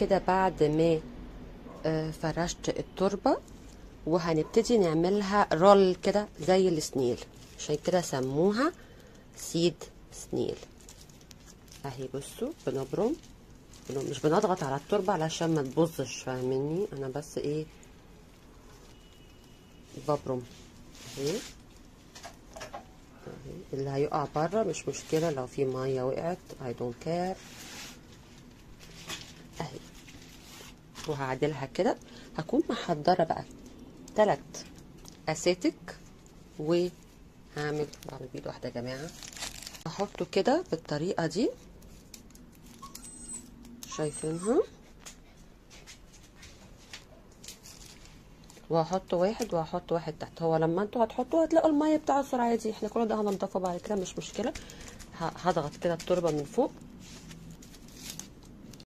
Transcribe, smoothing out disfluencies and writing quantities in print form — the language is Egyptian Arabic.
كده بعد ما فرشت التربة، وهنبتدي نعملها roll كده زي ال snail، عشان كده سموها seed snail. اهي بصوا بنبرم، مش بنضغط على التربة علشان ما تبوظش، فاهميني؟ انا بس ايه ببرم اهي. اللي هيقع بره مش مشكلة، لو في مية وقعت I don't care. اهي وهعدلها كده. هكون محضرة بقى 3 اساتك، وهعمل بعمل بيد واحدة يا جماعة. هحطه كده بالطريقة دي، شايفينها؟ وهحط واحد وهحط واحد تحت. هو لما انتوا هتحطوه هتلاقوا المية بتاعته عادي، احنا كل ده هننضفه بعد كده مش مشكلة. هضغط كده التربة من فوق.